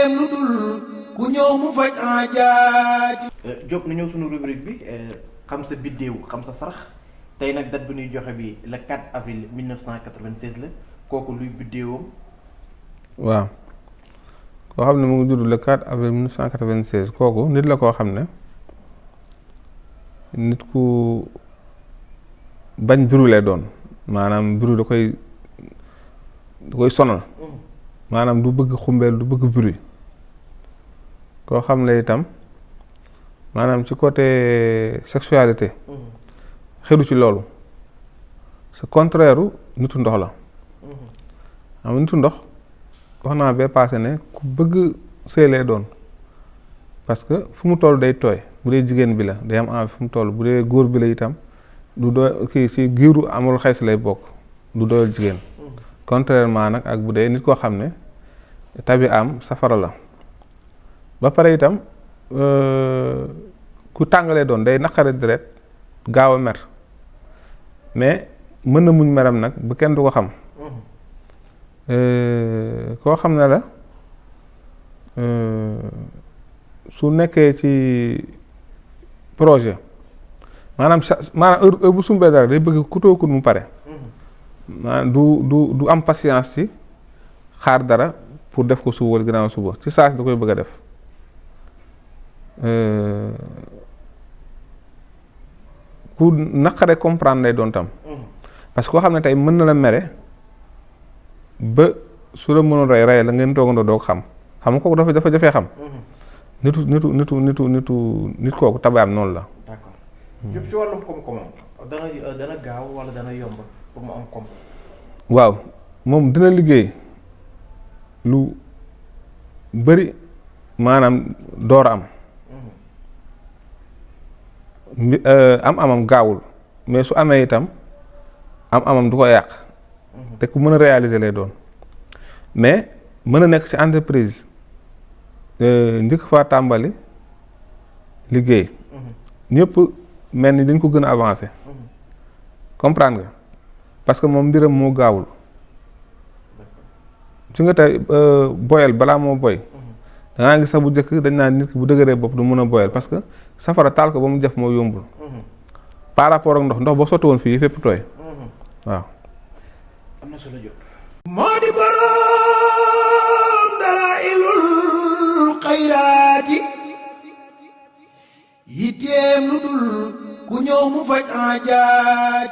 yitteem lu dul ku ñëw mu faj aajaati. Diop nu ñëw suñu rubrique bi xam sa biddéew xam sa sarax tey nag date bu ñuy joxe bi le 4 avril 1996 la kooku luy biddéewam. waaw koo xam ne mu ngi judd le 4 avril 1996 kooku nit la koo xam ne nit ku bañ biru lay doon maanaam biru da koy sonal maanaam du bëgg xumbeel du bëgg biru koo xam ne itam maanaam ci côté sexualité xedu ci loolu c'est contraire nitu ndox la xam nitu ndox wax naa bee passé ne ku bëgg sëy lay doon parce que fu mu toll day tooy bu dee jigéen bi la day am envie fu mu toll bu dee góor bi la itam du doy kii ci giiru amul xees lay bokk du doyal jigéen contrairement nag ak bu dee nit koo xam ne tabi am safara la ba pare itam ku tàngalee doon day naqare deret gaaw a mer mais mën na muñ meram nag ba kenn du ko xam koo xam ne la su nekkee ci projet maanaam heure bu sumbee dara day bëgg kutóokut mu pare maanaam du am patience ci xaar dara pour def ko suba wala ginnaaw suba ci saa si da koy bëgg a def ku naqare comprendre lay doon tam parce que koo xam ne tey mën na la mere ba su la mënoon rey la ngeen toogandoo doo xam nga kooku dafa jafee xam nit kooku tabaam noonu la. d'accord Diop ci wàllum koom-koomam dana gaaw wala dana yomb pour mu am koom. waaw moom dina liggéey lu bëri maanaam door a am. amam gaawul mais su amee itam amam du ko yàq. te ku mën a réaliser lay doon mais mën a nekk ci entreprise njëkk faa tàmbali liggéey ñëpp mel ni dañ ko gën a avancé comprendre nga parce que moom mbiram moo gaawul ci nga tey boyal balaa moo boy dangaa gis sax bu njëkk dañ naan nit ki bu dëgëree bopp du mën a boyal parce que safara taal ko ba mu jëf moo yombul par rapport ak ndox boo sotti woon fii fépp tooy waaw. am na solo Diop. moo di boroom dalaa'ilul xayraati yitteem lu dul ku ñëw mu faj aajaati.